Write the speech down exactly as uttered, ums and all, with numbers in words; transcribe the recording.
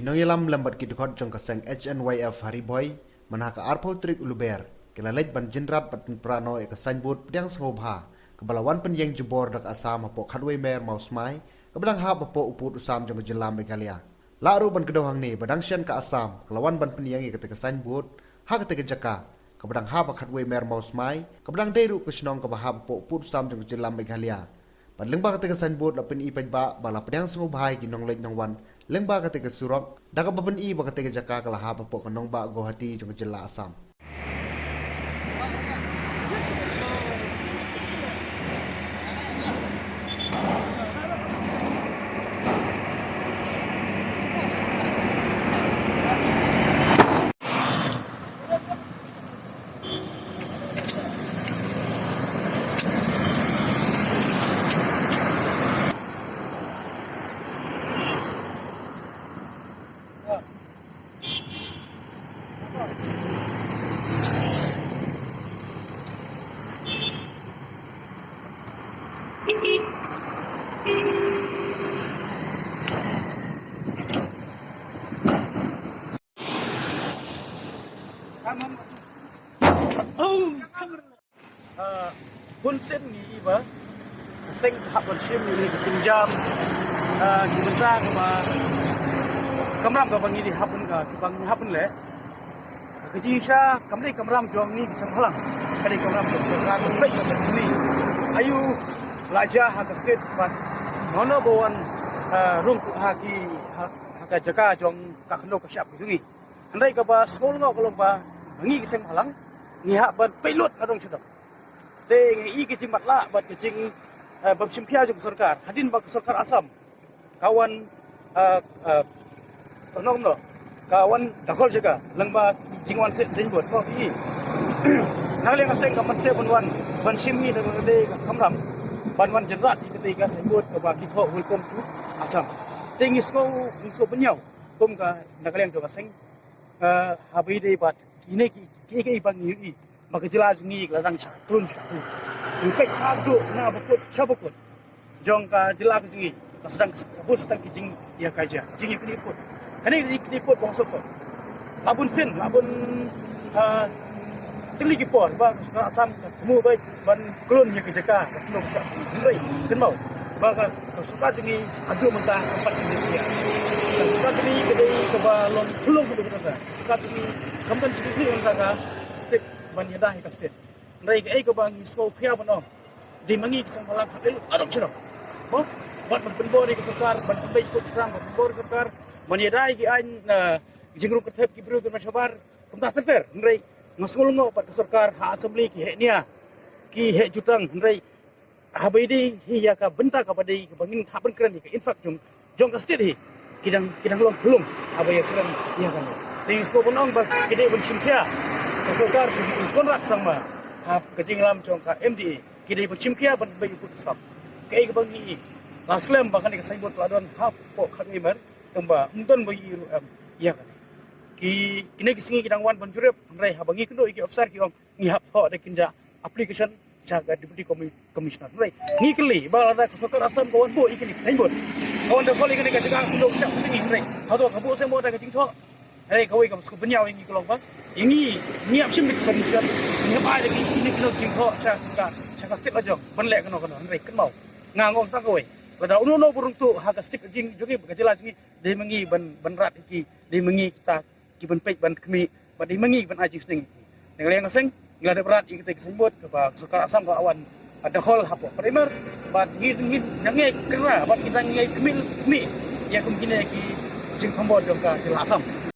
Nongïalam lem bad ki dkhot jong ka seng H N Y F ha Ri Bhoi, mynha ka arphew tarik u Lber, ki la leit ban jynrat bad pynpra noh ïa ka signboard pdiang sngewbha, kaba la wan pynïeng jubor da ka Assam hapoh khatwei mer Mawsmai, kaba dang hap hapoh u pud u sam jong ka jylla Meghalaya. Lah ruh ban kdew hangne ba dang shen ka Assam ka la wan ban pynïeng ïa kata ka signboard ha kata ka jaka kaba dang hap ha khatwei mer Mawsmai, kaba dang dei ruh ka shnong kaba hap hapoh u pud u sam jong ka jylla Meghalaya. Bad lyngba kata ka signboard la pyni paidbah ba la pdiang sngewbha ïa ki nongleit nongwan lyngba kata ka surok, da kaba pyni ba kata ka jaka ka la hap hapoh ka nongbah Guwahati jong ka jylla Assam. Ah, bun sien ngi i ba ka seng ka hap ban shim ïa ka sienjam, ah, ki bynta kaba kamram kaba ngi dei hap ban ka, kaba ngi hap ban leh. Ka jingshisha kam dei kamram jong ngi ki seng bhalang, ka dei kamram jong ka sorkar. Ka dei ka sorkar ngi. Ayu la jia ha ka state bad mano ba wan, ah, rung ha ki, ha, ha ka jaka jong ka khyndew ka shyiap ka jong ngi. Hynrei kaba sngewlyngngoh ka long ba ngi ki seng bhalang ngi hap ban peit lut na dong sha dong. Te ngi i ka jingmatlah bad ka jing, eh, bym shim khia jong ka sorkar hadien ba ka sorkar Assam ka wan, eh, eh, ka nong no ka wan dakol jaka lyngba ki jingwan seh signboard ko i. Na liang ka seng ka mynsiem ban wan ban shim hi da ka dei ka kamram ban wan jynrat ïa ka dei ka signboard kaba ki thoh welcome to Assam. Te ngi sngew, ngi sngew pynïaw kum ka na ka liang jong ka seng, eh, haba ïadei bad kine ki, ki, ki, ba ngi ïohi ba ka jylla jong ngi ka la dang shah klun shah klun. Ngi peit haduh na ba kut sha ba kut jong ka jylla ka jong ngi, ka sdang, ka bun sdang ki jingïakajia, jingïaknieh kut. Kane ka jingknieh kut ba nga sngewthuh la bun sien, la bun, ah, tylli ki por ba ka sorkar Assam ka thmu beit ban klun ïa ka jaka, ka thmu ka shah. Hynrei kynmaw ba ka, ka sorkar jong ngi haduh mynta kam pat kyndiat ïa ka. Ka sorkar jong ngi ka dei kaba long khulung haduh mynta. Ka sorkar jong ngi kam don jingkyrkhu ïa ka state ban ïada ïa ka state. Hynrei kaei kaba ngi sngew khia ban ong, dei ma ngi ki seng bhalang hap leh lut na dong sha dong. Mo, ban, ban pynbor ïa ka sorkar, ban pynbeit kut shrang, ban pynbor ïa ka sorkar ban ïada ïa ki aiñ, na jingrung kyrthep ki briew ki nongshah bar. Kumta ter ter, hynrei nga sngew lyngngoh bad ka sorkar ha assembly ki heh nia, ki heh jutang, hynrei haba ïadei hi ïa ka bynta kaba dei kaba ngin hap ban kren ïa ka infrastructure jong, jong ka state hi, ki dang, ki dang long khulung haba ïakren ïa kane. Te ngi sngew ban ong ba ki dei ban shim khia ka sorkar jong i Conrad Sangma ha ka jingïalam jong ka M D A, ki dei ban shim khia ban pynbeit ïa kut sap. Kaei kaba ngi i, la slem ba kane ka signboard ka la don hapoh khatwei mer, kumba ym don ba i ruh em ïa kane. Ki, kine ki sngi ki dang wan ban jurip, hynrei haba ngi kynduh ïa ki officer ki ong ngi hap thoh da kynja application sha ka Deputy Commi-, Commissioner. Hynrei ngi kylli ba lada ka sorkar Assam ka wan buh ïa kine ki signboard, ka wan dakol ïa kine ka jaka khyndew shyiap ka jong ngi, hynrei hato ka buh signboard da ka jingthoh? Hynrei kawei kaba sngewbha ïa ngi ka long ba ïa ngi, ngi hap shim ïa ka permission, ngi hap ai da ki, kine ki jingthoh sha ka, sha ka state la jong ban leh kano kano. Hynrei kynmaw, nga ong tang kawei, lada uno uno ba rung tuh ha ka state ka jing jong ngi, ka jylla jong ngi, dei ma ngi ban, ban rat ïa ki, dei ma ngi kita ki ban peit ban khmih, bad dei ma ngi ban ai jingsneng ïa ki. Na ka liang ka seng ngi la dep rat ïa kita ki signboard kaba ka sorkar Assam ka wan dakol hapoh primer, bad ngi, ngi nang ngi kyrpad bad kita ngi khmih, khmih ïa kum kine ki jingthombor jong ka jylla Assam.